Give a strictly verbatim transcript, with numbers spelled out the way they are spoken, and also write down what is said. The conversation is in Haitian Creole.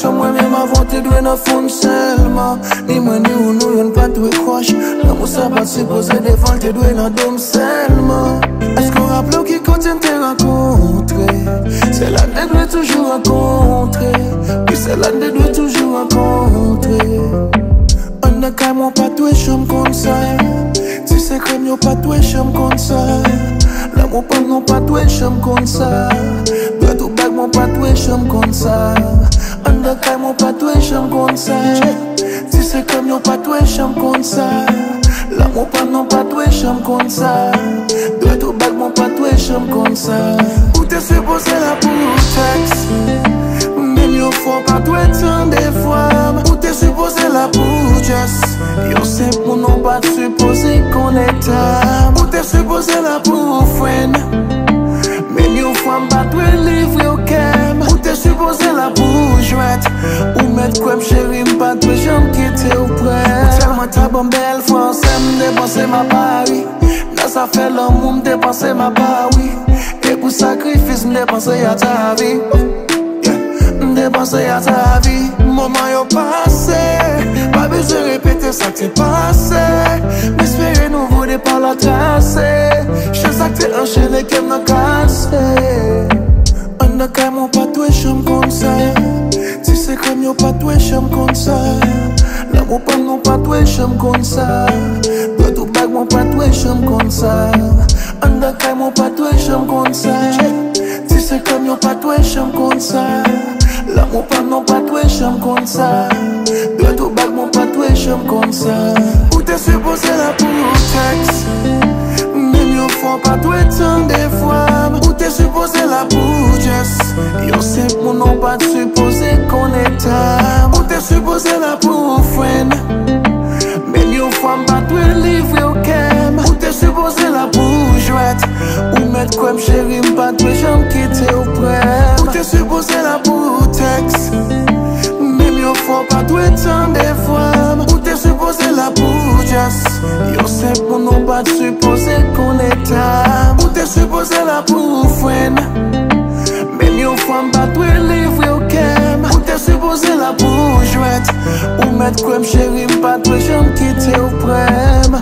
Sa mwen menm avan te dwe nan fon sèlman. Ni mwen ni ou nou youn pa dwe kwòch. Lanmou sa pa t sipoze devan l te dwe nan do m sèlman. Èske w raple w ki kote n te rankontre? Se la n te dwe toujou rankontre. Wi, se la n te dwe toujou rankontre. Anndan kay mwen w pa t dwe janm konn sa. Ti sekrè m yo pa t dwe janm konn sa. Lanmou pa m non pa t dwe janm konn sa. Dwèt ou bag mwen w pa t dwe janm konn sa. Anndan kay mwen w pa t dwe janm konn sa. Ti sekrè m yo pa t dwe janm konn sa. Lanmou pa m non pa t dwe janm konn sa. Dwèt ou bag mwen w pa t dwe janm konn sa. Ou te sipoze la pou tèks. Menm yon fwa w pa t dwe tande vwa m. Ou te sipoze la pou just. Yon senp moun ou pa t sipoze konn eta m. Ou te sipoze la pou friend. Menm yon fwa m pa t dwe livre w kè m. Ou te sipoze la pou jwèt. Ou mèt kwè m cheri m pa t dwe janm kite w prè. Ou tèlman ta ban m bèl fransè m te panse m apa ri. Nan zafè lanmou m te panse m apa wi. E pou sakrifis m te panse a ta vi. Yeah. M te panse a ta vi. Moman yo pase. Pa bezwen repete sa k te pase. M espere nouvo depa la trase. Chans sa k te anchene kè m nan kase. Anndan kay mwen w pa t dwe janm konn sa. Ti sekrè m yo pa t dwe janm konn sa. Lanmou pa m non pa t dwe janm konn sa. Dwèt ou bag mwen w pa t dwe janm konn sa. Anndan kay mwen w pa t dwe janm konn sa. Ti sekrè m yo pa t dwe janm konn sa. Lanmou pa m non pa t dwe janm konn sa. Dwèt ou bag mwen w pa t dwe janm konn sa. Ou te sipoze la pou tèks. Menm yon fwa w pa t dwe tande vwa m. Ou te sipoze la pou just. Yon senp moun ou pa t sipoze konn eta m. Ou te sipoze la pou friend. Menm yon fwa m pa t dwe livre w kè m. Ou te sipoze la pou jwèt. Ou mèt kwè m cheri m pa t dwe janm kite w prè m. Ou te sipoze la pou tèks. Menm yon fwa w pa t dwe tande vwa m. Ou te sipoze la pou just. Yon senp moun ou pa t sipoze konn eta m. Ou te sipoze la pou friend. Menm yon fwa m pa t dwe livre w kè m. Ou te sipoze la pou jwèt. Ou mèt kwè m cheri m pa t dwe janm kite w prè m.